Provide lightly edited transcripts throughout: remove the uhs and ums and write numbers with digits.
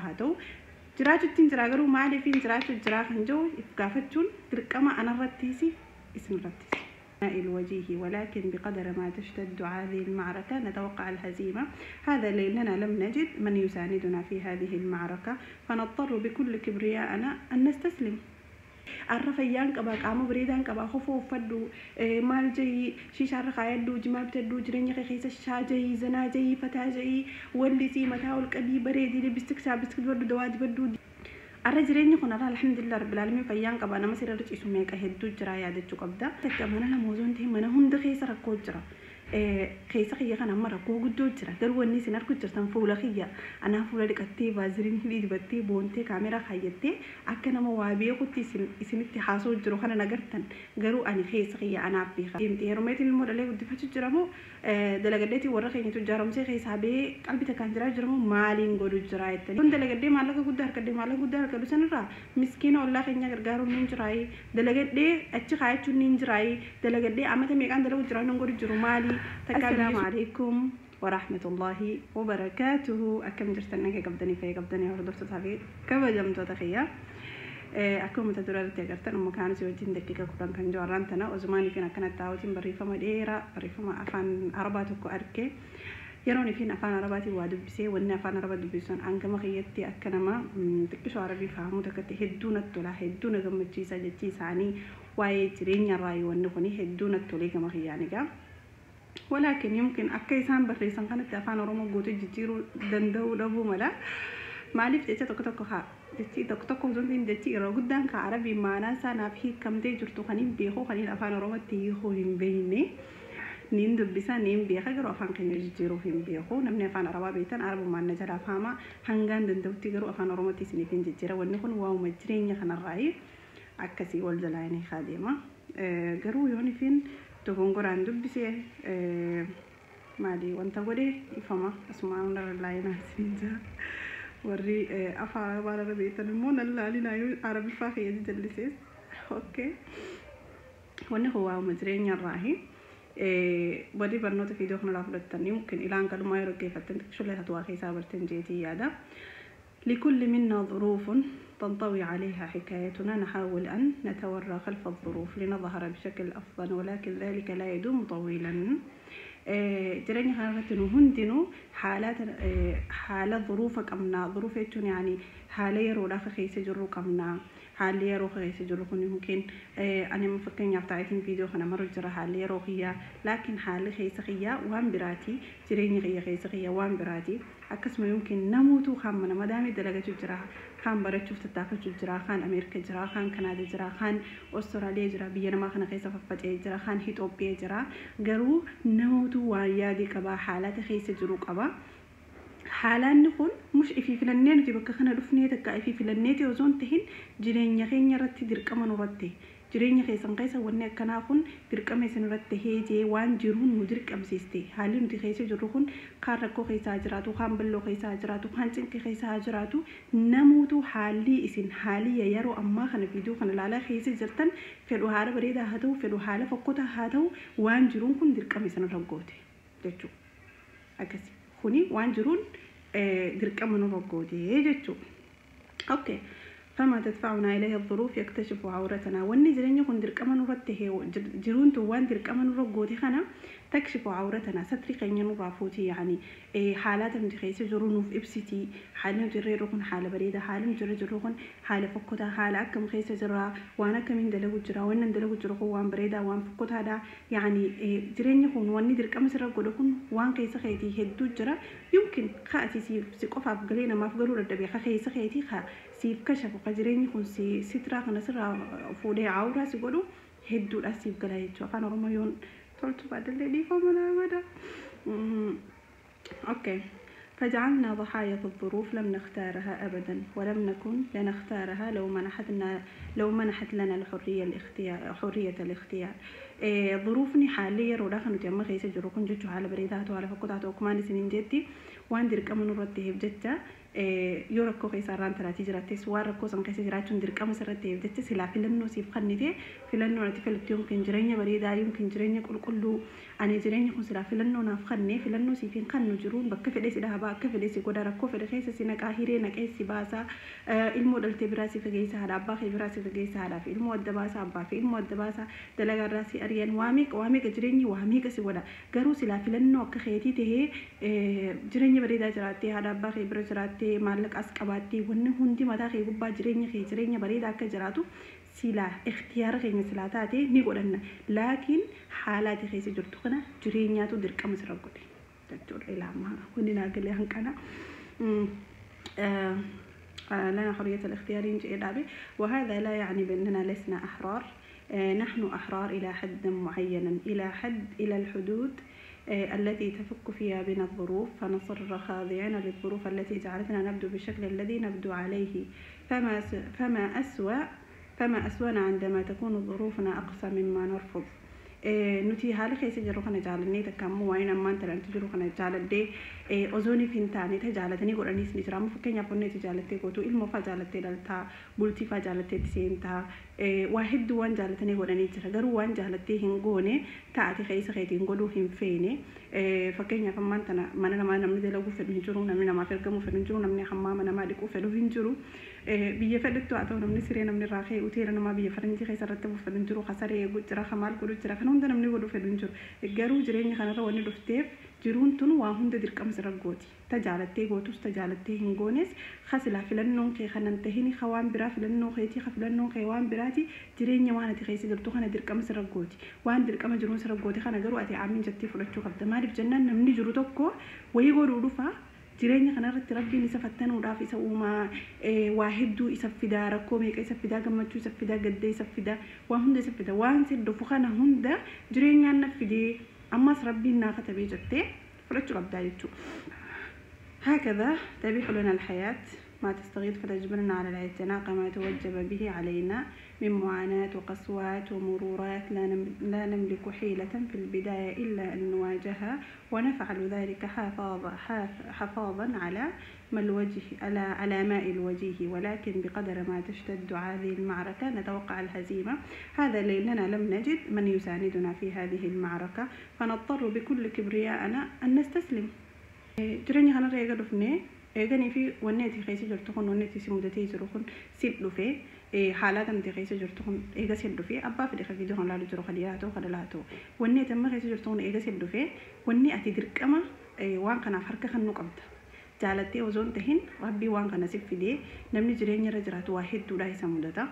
Haa ta'u, jiraachuutti jira, garuu maaliif jiraachuu jira kan jiru if gaafachuun dirqama anarrattiis isinirrattis. الوجيه ولكن بقدر ما تشتد هذه المعركة نتوقع الهزيمة، هذا لأننا لم نجد من يساندنا في هذه المعركة، فنضطر بكل كبرياءنا أن نستسلم. Arra fayyaan qaba, qaama bareedaan qaba, kofoo uffadhu, maal jayii, shiishaarra kaayadhu, jimaa bitadhu, jireenya kee keessa shaa jayii, zanaa jayii, fataa jayii, wallisii, mataa ol qabii, bareedii, lipstick chapstick dibadhu, dawaa dibadhu. Arra jireenyi kun arra alhamdulillah rabbil alamin fayyaan qaba, nama sirra ciisu meeqa hedduu jira yaadachuu qabda. Takka mana lama osoo hin ta'in mana hunda keessa rakkoo jira. Keessa kiyya kana amma rakkoo guddoo jira, garuu wanni isin argu jirtan fuula kiyya anaa fuula dhiqattee, vaseline hidhii dibattee, boontee, kaameraa kaayyattee akka nama waa beekutti isinitti haasoo jiru kana nagartan, garuu ani keessa kiyya anaaf beeka. Deemtee heerumeetiin immoo dhalee guddifachuu jiramoo, dalagaddeetiin warra keenya tujjaaromsee keessaa ba'ee qalbii takkaan jiraa jiramoo, maaliin godhu jira jettanii. Kun dalagaddee maallaqa guddaa harkadhee, maallaqa guddaa harkadhu sanirraa miskiina ollaa keenya gargaaruun ni jiraayi, dalagadhee achi kaayachuun ni jiraayi, dalagadhee amata meeqaan dalagu jira nan godhu jiru maali? السلام عليكم ورحمة الله وبركاته. Akkam jirtan? Naga qabdanii, fayya qabdanii, hordoftoota fi kabajamtoota kiyya? Akkuma mata duree irratti agartan, umma kaanis wajjin daqiiqa 10 kan jiru har'aan tana ozumaanii fi akkanatti taa'uutiin barreeffama dheeraa, barreeffama afaan arabaa tokko arge. Yeroon ifiin afaan arabaatiin waa dubbisee, wanni afaan arabaa dubbisan hangama kiyyatti akka nama xiqqishoo arabii fahamuu takkatti hedduu natti tola, hedduu na gammachiisa jechi isaanii. Waa'ee jireenya irraa wanni kuni hedduu natti tolee gama kiyyaan egaa. ولكن يمكن akka isaan barreessan kanatti afaan oromoo guutuu jijjiiruu danda'uu dhabuu mala. Maaliif jecha tokko tokko haa, jechi tokko tokko osoo hin jechi yeroo guddaan ka arabii maanaan isaa naaf hiikamtee jirtu kan hin beeku, kan afaan oromootti hiikuu hin beekne niin dubbisa, niin beeka, garuu afaan keenya jijjiiruu hin beeku. Namni afaan arabaa beektan arabumaan na jalaa faama, hangaan danda'utti garuu afaan oromootti isiniif hin jijjiira. Wanni kun waa'uma jireenya kanarraayi akkasii wal jalaa inni deema. Garuu yoon ifiin dogongoraan dubbisee maali wanta godhe ifama asumaan irra laayinaa isin jira. Warri afaan arabaa irra beektan immoo nan laalinaa yoo arabiffaa kiyya jallisees. Okay. Wanni kun waa'uma jireenya irraahi. Warri barnoota viidiyoo kanarraa fudhattan yookiin ilaan kalumaa yeroo geeffattan xiqqishollee tatuwaa keessaa bartan jeetii yaada. لكل منا ظروف تنطوي عليها حكايتنا، نحاول أن نتورى خلف الظروف لنظهر بشكل أفضل، ولكن ذلك لا يدوم طويلا. Jireenya kanarratti nu hundinuu haala haala dhuruufa qabna. Dhuruufa jechuun yaani haala yeroodhaaf keessa jirru qabna. Haalli yeroo keessa jirru kun yookiin ani amma fakkeenyaaf taa'itiin viidiyoo kana maru jira, haalli yeroo kiyyaa laakiin haalli keessa kiyyaa waan biraati, jireenya kiyya keessa kiyya waan biraati. Akkasuma yookiin namootu kaan mana madaamii dalagachuu jira, kaan barachuuf tattaafachuu jira, kaan Ameerika jira, kaan Kanaada jira, kaan Austraaliyaa jira, biyya namaa kana keessa faffaca'ee jira, kaan Itoophiyaa jira, garuu namootu waan yaadii qaba, haalata keessa jiru qaba. Haalaan kun mush ifii filannee nuti bakka kana dhufnee takka ifii filanneeti osoo hin tahin, jireenya keenya irratti dirqama nurratti, jireenya keessan keessa wanni akkanaa kun dirqama isin irratti heejee waan jiruun nu dirqamsiiste. Haalli nuti keessa jirru kun kaan rakkoo keessaa jiraatu, kaan balloo keessaa jiraatu, kaan cinqii keessaa jiraatu, namootu haalli isin haalli yeroo ammaa kana viidiyoo kana ilaalaa keessa jirtan, fedhu haala bareedaa haa ta'u, fedhu haala fokkotaa haa ta'u, waan jiruun kun dirqama isin irra goote jechuudha. Akkasi kuni waan jiruun dirqama nurra goote jechuudha. Okay. فما تدفعنا إليه الظروف يكتشف عورتنا. Wanni jireenya kun dirqama nurratti jiruun tun waan dirqama nurra goote kana تكشف عورتنا, satri keenya nurraa fuuti, yani haalata nuti keessa jirru nuuf ibsiti. Haalli nuti irra jirru kun haala bareeda, haalli nuti irra jirru kun haala fokkotaa, haala akkam keessa jirra, waan akkamiin dalagu jira, waan dalagu jiru kun waan bareedaa, waan fokkotaadha. Yani jireenya kun wanni dirqama sirra godhu kun waan keessa keetii hedduu jira. Yumkin kaati si qofaaf galee namaaf galuu dadhabee, ka keessa keetii ka siif kashafu, ka jireenyi kun si sitraa kana sirraa fuudhee awuraa si godhu hedduudha siif gala jechuudha. Afaan oromoo yoon tolchu baadallee dhiifama naa godha. Okay. فجعلنا ضحايا الظروف لم نختارها أبدا، ولم نكن لنختارها لو منحت لنا الحرية الاختيار، حرية الاختيار. ظروفني حاليا yeroodhaa kan nuti amma keessa jirru kun jechuun haala bareedaa haa ta'u, haala fokkotaa ta'u, akkumaan isiniin jetti, waan dirqama nurratti ta'eef jecha, yoo rakkoo keessa irraan taraatii jiraattes, waan rakkoo san keessa jiraachuun dirqama sirratti ta'eef jecha, silaa filannoo siif kennite, filannoo ati filattu yookiin jireenya bareedaa yookiin jireenya qulqulluu Ani jireenya kun silaa filannoo naaf kannee filannoo siif hin kannu jiruun bakka fedhe si dhaabaa, akka fedhe si godha, rakkoo fedhe keessa si naqaa, hiree naqee si baasaa, ilmoo dhaltee biraa si fageessa, haadha abbaa kee biraa si fageessa, haadhaa fi ilmoo adda baasaa, abbaa fi ilmoo adda baasaa, dalagaa irraa si ari'an, waa meeqa waa meeqa jireenyi waa meeqa si godha. Garuu silaa filannoo akka keetii tahee jireenya bareedaa jiraattee, haadha abbaa kee bira jiraattee, maallaqas qabaattee, wanni hundi mataa kee gubbaa jireenya kee jireenya bareedaa akka jiraatu silaa ikhtiyaara keenya silaa taate ni godhanna. Laakiin haalaati keessa jirtu kana jireenyaatu dirqama sirra godhe jechuudha. Ilaamaa wanni naa galee hanqana. لنا حرية الاختيار ينجي وهذا لا يعني بأننا لسنا أحرار. نحن أحرار إلى حد معين، إلى حد إلى الحدود التي تفك فيها بنا الظروف، فنصر خاضعين للظروف التي جعلتنا نبدو بالشكل الذي نبدو عليه. فما أسوانا عندما تكون ظروفنا أقصى مما نرفض. Nuti haala keessa jirru kana jaalannee takka ammoo waan ammaan tana nuti jiru kana jaaladhee osoonii fi hin taane ta jaalatanii godhaniis ni jira. Amma fakkeenyaaf onnee itti jaalattee gootu ilmoo faa jaalattee dhaltaa, bultii faa jaalattee itti seentaa, waa hedduu waan jaalatanii godhanii jira. Garuu waan jaalattee hin goone taate keessa keetiin godhuu hin feene. Fakkeenyaaf ammaan tana mana namaa namni dalaguu fedhu hin jiru, namni namaaf ergamuu fedhu hin jiru, namni hammaama namaa dhiquu fedhu hin jiru. Biyya fedhattu haa ta'u namni siree namni irraa ka'e uteera namaa biyya faranjii keessa irratti bu'u fedhu hin jiru, kasaree eeguu jira, kamaal godhu jira, kan hunda namni godhuu fedhu hin jiru. Garuu jireenya kanarra wanni dhufteef jiruun tun waa hunda dirqama sirra gooti. Ta jaalattee gootus ta jaalattee hin goones kasilaa filannoon kee kanan tahini ka waan biraa filannoo keetii ka filannoon kee waan biraati jireenya waan ati keessa jirtu kana dirqama sirra gooti. Waan dirqama jiruun sirra gooti kana garuu ati aamin jettee fudhachuu qabda. Maaliif jennaan namni jiru tokko wayii godhuu dhufa jireenya kanarratti rabbiin isa fattanuudhaaf isa uumaa waa hedduu isa fidaa, rakkoo meeqa isa fidaa, gammachuu isa fidaa, gadda isa fidaa, waa hunda isa fidaa. Waan si dhufu kana hunda jireenyaan na fidee ammas rabbiin naa katabee jettee fudhachuu qabdaa jechuudha. هكذا تبيح لنا الحياة ما تستغيث فتجبرنا على الاعتناق ما توجب به علينا من معاناة وقسوات ومرورات لا نملك حيلة في البداية إلا أن نواجهها، ونفعل ذلك حفاظا على ما الوجه على ماء الوجيه، ولكن بقدر ما تشتد هذه المعركة نتوقع الهزيمة. هذا لأننا لم نجد من يساندنا في هذه المعركة، فنضطر بكل كبرياءنا أن نستسلم. Jireenya kanarra eega dhufnee eeganii fi wanni ati keessa jirtu kun wanni ati si mudatee jiru kun si dhufee haala ati keessa jirtu kun eega si dhufee abbaa fedhe kan viidiyoo kan laalu jiru kan dhiyaa ta'u kan dhalaa ta'u wanni ati amma keessa jirtu kun eega si dhufee wanni ati dirqama waan kanaaf harka kan nu qabda. Jaalattee osoo hin tahin rabbii waan kana si fidee namni jireenya irra jiraatu waa hedduudha isa mudata.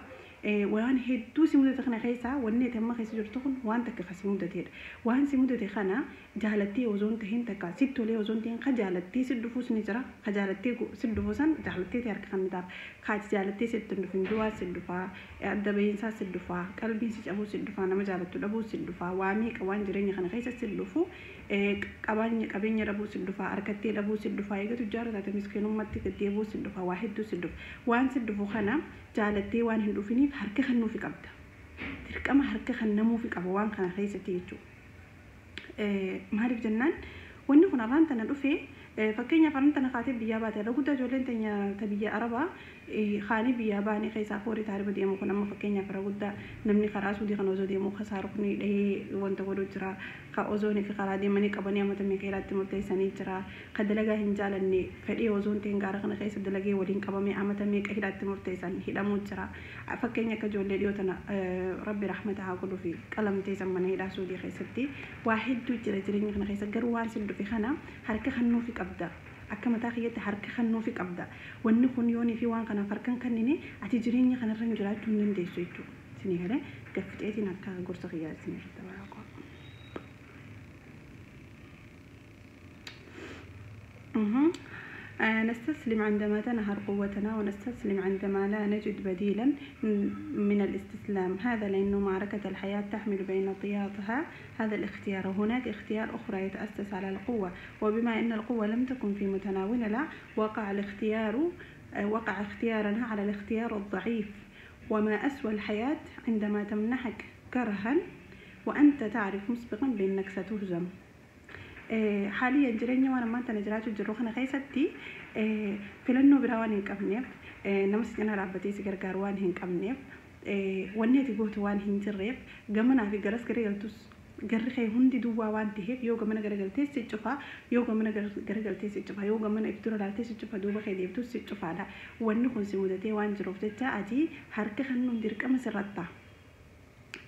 Waan hedduu si mudate kana keessaa wanni ati amma keessa jirtu kun waan takka kan si mudateedha. Waan si mudate kana jaalattee osoo hin tahin takka sitti tolee osoo hin tahin ka jaalattee si dhufuus ni jira. Ka jaalattee si dhufu san jaalattee harka kan taaf. Ka ati jaalattee sitti hin dhufin du'aa si dhufaa, adda bahiinsaa si dhufaa, qalbiin si cabuu si dhufaa, nama jaalattu dhabuu si dhufaa, waa meeqa waan jireenya kana keessa si dhufu qabeenya dhabuu si dhufaa, harkattee dhabuu si dhufaa, eegatu tujjaara taate miskiinummaatti gaddeebuu si dhufaa, waa hedduu si dhufa. Waan si dhufu kana jaalattee waan hin dhufiniif harka kennuufi qabda. Dirqama harka kennamuufi qaba waan kana keessatti jechuudha. Maaliif jennaan wanni kun afaan tana dhufee fakkeenyaaf afaan tana kaatee biyyaa baate irra guddaa ijoolleen teenya ta biyya Arabaa kaanii biyyaa baanii keessaa horii taariba deemu kun amma fakkeenyaaf irra guddaa namni karaa Suudii kana osoo deemu kasaaru kun dhahee wanta godhu jira. Ka osoonii fi karaa deemanii qabanii amata meeqeeraatti murteessanii jira. Ka dalagaa hin jaalanne fedhii osoo hin ta'in gaara kana keessa dalagee waliin qabamee amata meeqa hidhaatti murteessan hidhamuu jira. Fakkeenya akka ijoollee dhiyoo tana rabbi rahmata haa godhuu fi qalamtee san mana hidhaa Suudii keessatti waa hedduu jira jireenya kana keessa garuu waan sin dhufe kana harka kennuufi qabda. Akka mataa kiyyatti harka kennuufi qabda. Wanni kun yoonii fi waan kanaaf harka hin kennine ati jireenya kanarra hin jiraachuu hin dandeessu jechuudha. Isinii galee gaffixeetiin akka gorsa kiyyaa isin irratti baraa. نستسلم عندما تنهار قوتنا، ونستسلم عندما لا نجد بديلا من الاستسلام. هذا لأن معركة الحياة تحمل بين طياتها هذا الاختيار، وهناك اختيار أخرى يتأسس على القوة، وبما أن القوة لم تكن في متناولنا وقع اختيارنا على الاختيار الضعيف. وما أسوأ الحياة عندما تمنحك كرها وأنت تعرف مسبقا بأنك ستهزم. حاليا jireenya waan ammaan tana jiraachuu jirru kana keessatti filannoo biraa waan hin qabneef, nama si cinaa dhaabbatee si gargaaru waan hin qabneef, wanni ati gootu waan hin jirreef, gamanaa fi garas gara galtus Garri kee hundi duwwaa waan ta'eef yoo gamana garagaltee si cufaa, yoo gamana garagaltee si cufaa, yoo gamana if dura laaltee si cufa, duuba kee deebtuu si cufaadha. Wanni kun si mudatee waan jiruuf jecha ati harka kennuun dirqama sirratti.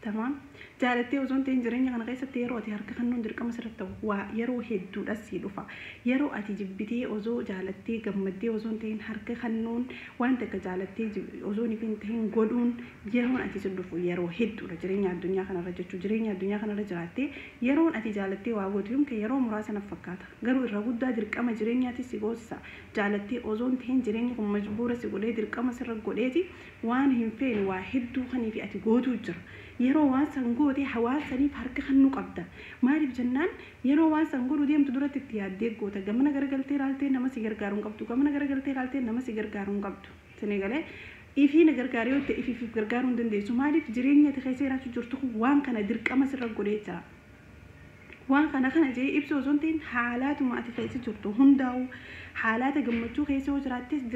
Tamaam. Jaalattee osoo hin ta'in jireenya kana keessatti yeroo ati harka kennuun dirqama sirratti ta'u waa yeroo hedduudhas si dhufa. Yeroo ati jibbitee osoo jaalattee gammaddee osoo hin ta'in harka kennuun waan takka jaalattee osoo hin ta'in godhuun yeroon ati si dhufu yeroo hedduudha jireenya addunyaa kanarra jechuu. Jireenya addunyaa kanarra jiraattee yeroon ati jaalattee waa gootu yookiin yeroo muraasa naf fakkaata. Garuu irra guddaa dirqama jireenyaatti si goosisa. Jaalattee osoo hin ta'in jireenyi kun majbuura si godhee dirqama sirra godheeti waan hin feene waa hedduu kaniif ati gootuu jira. Yeroo waan san goote hawaasa saniif harka kennuu qabda. Maaliif jennaan yeroo waan san godhuu deemtu duratti itti yaaddee goota. Gamana garagaltee ilaaltee nama si gargaaruu hin qabdu. Gamana garagaltee ilaaltee nama si gargaaruu hin qabdu. Isin galee ifii na gargaaree yoo ta'e ifiif gargaaruu hin dandeessu. Maaliif jireenya ati keessa jiraachuu jirtu kun waan kana dirqama sirra godhee jira. Waan kana kana jee ibsu osoo hin ta'in haalaatuma ati keessa jirtu hundaa'u haalaata gammachuu keessa yoo jiraattes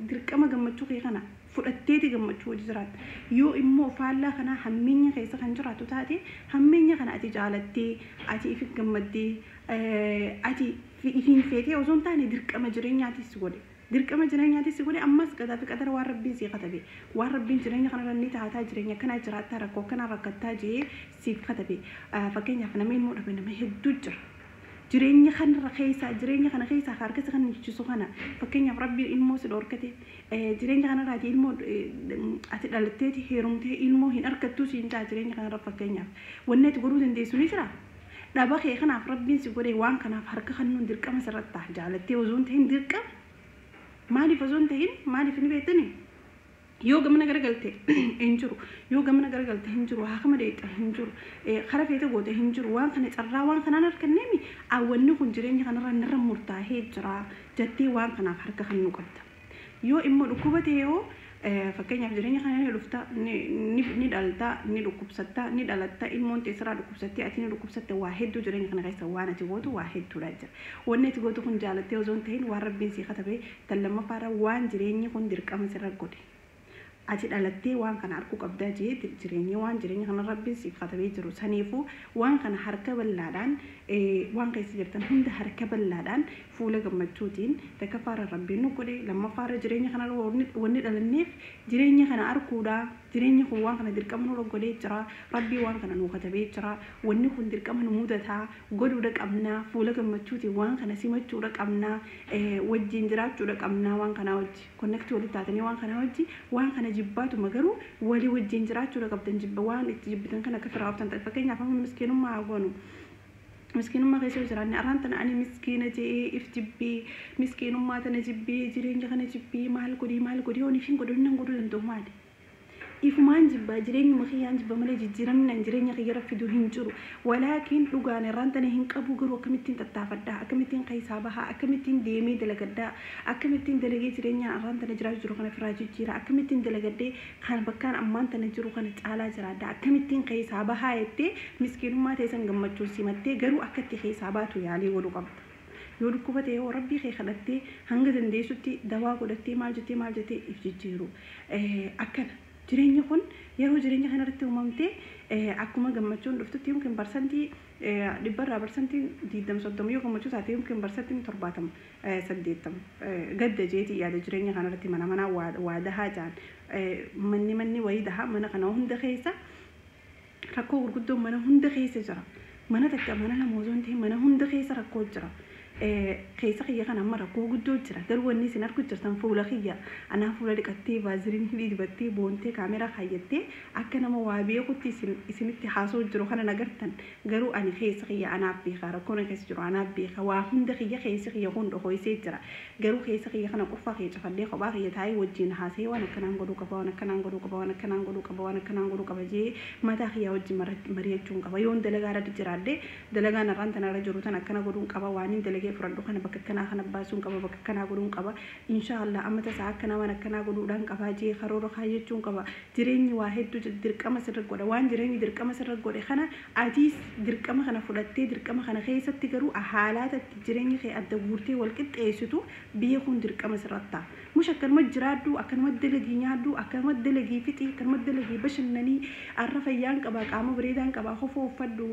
dirqama gammachuu kee kana fudhatteeti gammachuu hojii jiraatta. Yoo immoo faallaa kanaa hammeenya keessa kan jiraattu taate hammeenya kana ati jaalattee ati ifi gammaddee ati ifiin feetee osoo hin taane dirqama jireenyaatis godhe. Dirqama jireenyaatis godhe ammas qadaa fi qadara waan rabbiin sii katabe. Waan rabbiin jireenya kanarra ni taataa jireenya kanaa jiraattaa rakkoo kanaa rakkattaa jee siif katabe. Fakkeenyaaf nama ilmoo dhabe nama hedduu jira. Jireenya kanarra keessaa jireenya kana keessaa harka isa kan hichisu kana fakkeenyaaf rabbiin ilmoo si dhorkate jireenya kanarraati ilmoo ati dhalatteeti heerumtee ilmoo hin argattuu siin ta'a jireenya kanarra fakkeenyaaf wanni ati godhuu dandeessu ni jira. Dhaba kee kanaaf rabbiin si godhe waan kanaaf harka kennuun dirqama sirratti ta'a. Jaalattee osoo hin ta'in dirqama. Maaliif osoo hin ta'in maaliif ni beektani? Yoo gamana garagalte hin jiru, yoo gamana garagalte hin jiru, haakama dheexa hin jiru, kara feete goote hin jiru, waan kana carraa waan kanaan harkanneemi wanni kun jireenya kanarra narra murtaa'ee jira jettee waan kanaaf harka kennuu qabda. Yoo immoo dhukkuba ta'e yoo fakkeenyaaf jireenya kana ni dhufta, ni dhalta, ni dhukkubsatta, ni dhalatta, ilmoon teessiraa dhukkubsattee ati ni dhukkubsatte waa hedduu jireenya kana keessa waan ati gootu waa hedduudha jira. Wanni ati gootu kun jaalattee osoo hin ta'in waan rabbiin sii katabe tan lammaffaarra waan jireenyi kun dirqama sirra godhe. Ati dhalattee waan kana arguu qabdaa jee jireenya waan jireenya kana rabbiin siif katabee jiru saniifuu waan kana harka bal'aadhaan waan keessa jirtan hunda harka bal'aadhaan fuula gammachuutiin takkaffaarra rabbiin nu godhe lammaffaarra jireenya kana wanni dhalanneef jireenya kana arguudha. Jireenyi kun waan kana dirqama nu godhee jira. Rabbii waan kana nu katabee jira. Wanni kun dirqama nu mudataa godhuudha qabnaa. Fuula gammachuutiin waan kana simachuudha qabnaa. Wajjin jiraachuudha qabnaa waan kanaa wajji. Konnektii walitti taatanii waan kanaa wajji waan kana jibbaatuma garuu walii wajjin jiraachuudha qabdan jibba waan itti jibbitan kana akka firaa ooftan ta'e fakkeenyaaf amma miskiinummaa haa goonu. Miskiinummaa keessa yoo jiraanne arraan tana ani miskiina je'ee if jibbee miskiinummaa tana jibbee jireenya kana jibbee maal godhee yoon ifin godhuu nan godhuu danda'u maali? Ifumaan jibbaa jireenyuma kiyyaan jibba malee jijjiiramni an jireenya kiyyarra fiduu hin jiru. Walaakin dhugaan irraan tana hin qabu garuu akkamittiin tattaafadhaa, akkamittiin keessaa bahaa, akkamittiin deemee dalagadhaa, akkamittiin dalagee jireenya irraan tana jiraachuu jiru kana firaa jijjiira, akkamittiin dalagadhee kan bakkaan ammaan tana jiru kana caalaa jiraadhaa, akkamittiin keessaa bahaa jettee miskiinummaa teessan gammachuun simattee garuu akka itti keessaa baatu yaalii godhuu qabda. Yoo dhukkuba ta'e yoo rabbii kee kadhattee hanga dandeessutti dawaa godhattee maal jettee if jijjiiru. Akkana. Jireenyi kun yeroo jireenya kanarratti uumamte akkuma gammachuun dhuftutti yookiin barsantii dhibbarraa barsantii 20-30 yoo gammachuu taate yookiin barsantiin 70 80 gadda jeetii yaada jireenya kanarratti mana manaa waa dahaa jaan manni wayii dahaa mana kana hunda keessa rakkoo gurguddoon mana hunda keessa jira. Mana takka mana lama osoo hin ta'in mana hunda keessa rakkoo jira. Keessa kiyya kana amma rakkoo guddoo jira. Garuu wanni isin argu jirtan fuula kiyya anaa fuula dhiqattee vaaziliin hidhii dibattee boontee kaameraa kaayyattee akka nama waa beekutti isinitti haasoo jiru kana nagartan. Garuu ani keessa kiyya anaaf beeka rakkoon keessa jiru anaaf beeka waa hunda kiyya keessa kiyya kun dhokoysee jira. Garuu keessa kiyya kana qofaa kiyya cufadhee kophaa kiyya taa'ee wajjin haasa'ee waan akkanaan godhuu qaba waan akkanaan godhuu qaba waan akkanaan godhuu qaba waan akkanaan godhuu qaba jee mataa kiyya wajjin mari'achuun qaba. Yoon dalagaa irra jiraadhee dalagaan irraan tanarra jiru tan akkana godhuun qaba waan hin dalagee fudhadhu kana bakka akkanaa kana baasuun qaba, bakka akkanaa godhuun qaba, inshaallah amma tasaa akkanaa waan akkanaa godhuudhaan qabaa jee karoora kaayyachuun qaba. Jireenyi waa hedduu dirqama sirra godha. Waan jireenyi dirqama sirra godhe kana atiis dirqama kana fudhattee, dirqama kana keessatti garuu haalaata itti jireenya kee adda guurtee wal qixxeessitu biyya kun dirqama sirratti ta'a. Mush akkanuma jiraadhu, akkanuma dalagii nyaadhu, akkanuma dalagii fixii, akkanuma dalagii bashannanii, arra fayyaan qaba, qaama bareedaan qaba, hofoo uffadhu,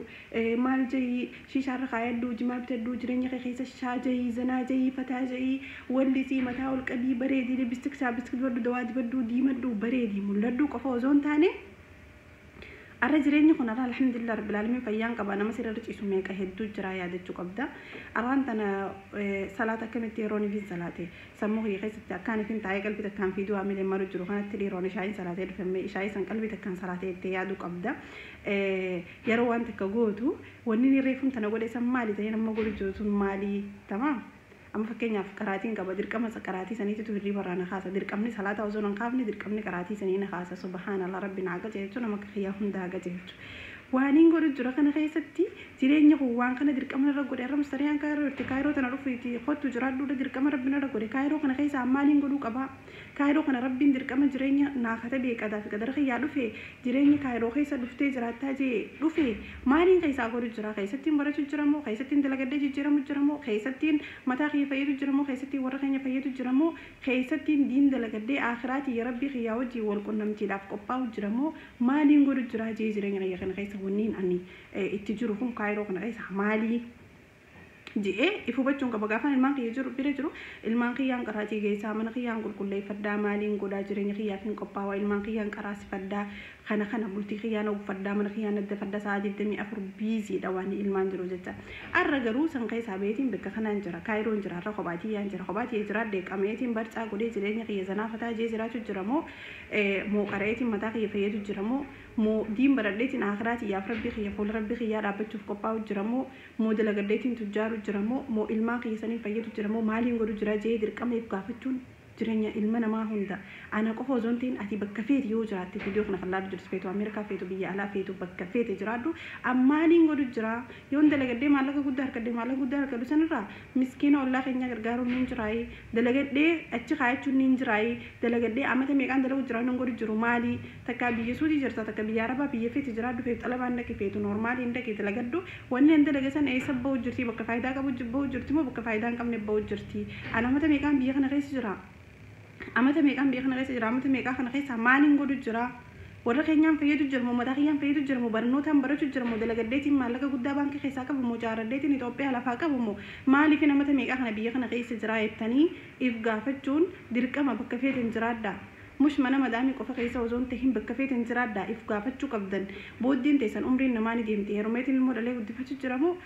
maal jayii, shiishaarra kaayadhu, jimaa bitadhu, jireenya kee keessa shaa jayii, zanaa jayii, fataa jayii, wallisii, mataa ol qabii, bareedii, lipstick chapstick dibadhu, dawaa dibadhu, diimadhu, bareedii, mul'adhu qofa osoo hin taane. Arra jireenyi kun arra alhamdulillah rabbil alamin fayyaan qaba, nama sirra ciisu meeqa hedduu jira yaadachuu qabda. Arraan tana salaata akkamitti yeroon ifin salaate sammuu kiyya keessatti akkaan ifin taa'ee qalbii takkaan fiiduu haamileen maru jiru kanatti dhiiroon ishaayin salaatee dhufemme ishaayii san qalbii takkaan salaatee itti yaaduu qabda. Yeroo waan takka gootu wanni inni reefuun tana godhe san maali ta'ee nama godhu jiru sun maali tamaam. Amma fakkeenyaaf qaraatiin qaba, dirqama qaraatii saniititu hirriba irraa na kaasa. Dirqamni salaata osoo hin kaafne dirqamni qaraatii sanii na kaasa. Subhaanallah, rabbi na qajeelchu, nama akka kiyyaa hunda haa qajeelchu. Waan hin godhu jira kana keessatti jireenya kun waan kana dirqama irra godhe. Arra mustariyaan kaayiroo jirti, kaayiroo tana dhufuuti kottu jiraadhuudha dirqama rabbi narra godhe. Kaayiroo kana keessa maaliin godhuu qaba? Kaayiroo kana rabbiin dirqama jireenya naa katabee qadaa fi qadara kiyyaa dhufe, jireenya kaayiroo keessa dhuftee jiraattaa jee dhufe, maaliin keessaa godhu jira? Keessattiin barachuu jira moo, keessattiin dalagadhee jijjiiramu jira moo, keessattiin mataa kiyya fayyadu jira moo, keessattiin warra keenya fayyadu jira moo, keessattiin diin dalagadhee aakhiraatii rabbii kiyyaa wajjin wal qunnamtiidhaaf qophaa'u jira moo, maaliin godhu jira jee jireenya kiyya kana keessa wanniin ani itti jiru kun kaayiroo kana keessa maalii je'ee if hubachuun qaba. Gaafaan ilmaan kiyya jiru bira jiru ilmaan kiyyaan qaraatii geessaa, mana kiyyaan qulqulleeffadhaa, maaliin godhaa, jireenya kiyyaaf hin qophaa'aa, ilmaan kiyyaan qaraasifadhaa, kana kana bultii kiyyaan uffadhaa, mana kiyyaan addafadhaa, sa'a 24 biiziidha waan ilmaan jiru jecha. Arra garuu san keessaa beetiin bakka kanaan jira, kaayiroon jira, arra kophaatiyyaan jira, kophaatii jiraadhee qameetiin barcaa godhee jireenya kiyya zanaafataa jee jiraachuu jira moo, moo qareetiin mataa kiyya fayyadu jira moo, moo diin baradheetiin akhiraa xiyyaaf rabbii kiyya fuula rabbii kiyyaa dhaabbachuuf qophaa'u jira moo, moo dalagadheetiin tujjaaru jira moo, moo ilmaan kiyya saniin fayyadu jira moo, maaliin godhu jira jee dirqama if gaafachuun jireenya ilma namaa hunda ana qofa osoo hin ta'in ati bakka feete yoo jiraatte, viidiyoo kana kan laalu jirtu feetu Ameerikaa feetu biyya alaa feetu bakka feete jiraadhu, ammaaliin godhu jira? Yoon dalagadhee maallaqa guddaa harkadhee, maallaqa guddaa harkadhu sanirraa miskiina ollaa keenya gargaaruun ni jiraayi, dalagadhee achi kaayachuun ni jiraayi, dalagadhee amata meeqaan dalagu jira nan godhu jiru maali? Takka biyya Suudii jirta, takka biyya Arabaa, biyya feete jiraadhu, feetu xalabaan dhaqi, feetu noormaaliin dhaqi dalagadhu, wanni an dalaga san eessa bahu jirti? Bakka faayidaa qabu bahu jirti moo bakka faayidaa hin qabne bahu jirti? Ana amata meeqaan biyya kana keessa jira, amata meeqaan biyya kana keessa jira, amata meeqaa kana keessa maaliin godhu jira? Warra keenyaan fayyadu jira moo, mataa kiyyaan fayyadu jira moo, barnootaan barachuu jira moo, dalagaddeetiin maallaqa guddaa baankii keessaa qabu moo, jaaraddeetiin Itoophiyaa lafaa qabu moo, maaliif amata meeqaa kana biyya kana keessa jira jettanii if gaafachuun dirqama. Bakka feeten jiraadhaa, mush mana madaamii qofa keessa osoo hin tahin bakka feeten jiraadhaa, if gaafachuu qabdan. Booddeen teessan umriin namaa ni deemte. Heerumeetiin ilmoo dhalee guddifachuu jira moo,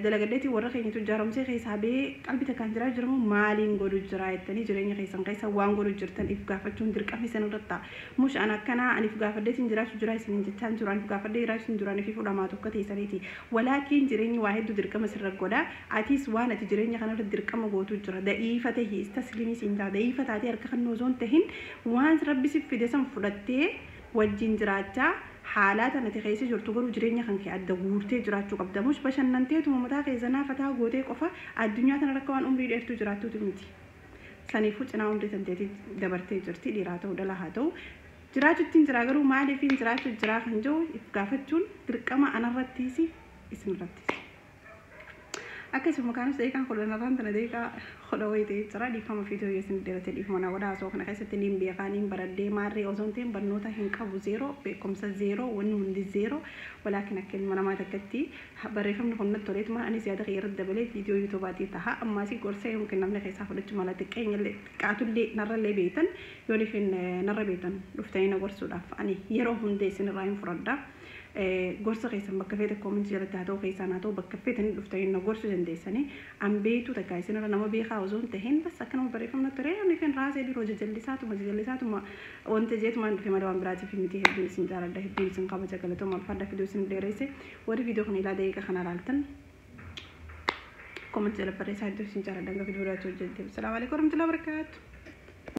dalagaddeetiin warra keenya tujjaaromsee keessaa ba'ee qalbii takkaan jiraa jira moo, maaliin godhu jira jettanii jireenya keessan keessa waan godhu jirtan if gaafachuun dirqama isin irratti ta'a. Mush an akkanaa ani if gaafadheetiin jiraachuu jira isiniin jechaan jiru, ani if gaafadhee jiraachuu hin jiru, ani fi fudhamaa tokko teessaniiti. Walaakiin jireenyi waa hedduu dirqama sirra godha. Atis waan ati jireenya kanarra dirqama gootu jira. Da'iifa tahi, taslimii siin ta'a. Da'iifa taatee harka kan osoo hin tahin waan rabbi si fide san fudhattee wajjin jiraachaa, haalaa tanati keessa jirtu garuu jireenya kan kee adda guurtee jiraachuu qabda. Mush bashannanteetuma mataa kee zanaafataa gootee qofa addunyaa tana rakka waan umrii dheertuu jiraattuutu miti. Saniifuu cinaa umrii tanteetii dabartee jirti, dhiiraa ta'uu dhalaa haa ta'u. Jiraachuutti jira garuu maaliif jiraachuu jira kan jiru if gaafachuun dirqama anarrattiis isinirrattis. Akkasuma kaanis daqiiqaan 10 irraan tana daqiiqaa 10 wayii ta'ee jira. Dhiifama, viidiyoo yoo isin dheerate dhiifama na godhaa. Osoo kana keessatti niin beekaa, niin baradhee maarree osoo hin ta'in barnoota hin qabu, zero, beekumsa zero, wanni hundi zero. Walaakin akka ilma namaa takkatti barreeffamni kun natti toleetuma anis yaada kiyya irratti dabalee viidiyoo yuutuubaatii taha. Ammaasii gorsa yookiin namni keessaa fudhachuu mala xiqqeenyallee xiqqaatullee narrallee beektan yoon ifin narra beektan dhuftanii na gorsuudhaaf ani yeroo hunda isinirraa hin fudhadha. Gorsa keessan bakka feete koomentii jalatti haa ta'u, keessaan haa ta'u, bakka feetanii dhuftanii na gorsuu dandeessanii. An beektuu takka isinirra nama beekaa osoo hin tahin bas akkanuma barreeffamna ture ani fin raasee diroo jajallisaatuma jajallisaatuma wanta jeetumaan dhufe malee waan biraatiif miti. Hedduun isin jaaladha, hedduun isin kabaja, galatooma, alfaadha. Viidiyoo isin dheeresse, warri viidiyoo kana ilaa daqiiqa kana ilaaltan koomentii jala barreessaa. Hedduu isin jaaladha. Hanga viidiyoo biraatti hojjette. Salaamu alaikum warahmatullahi wabarakatuh.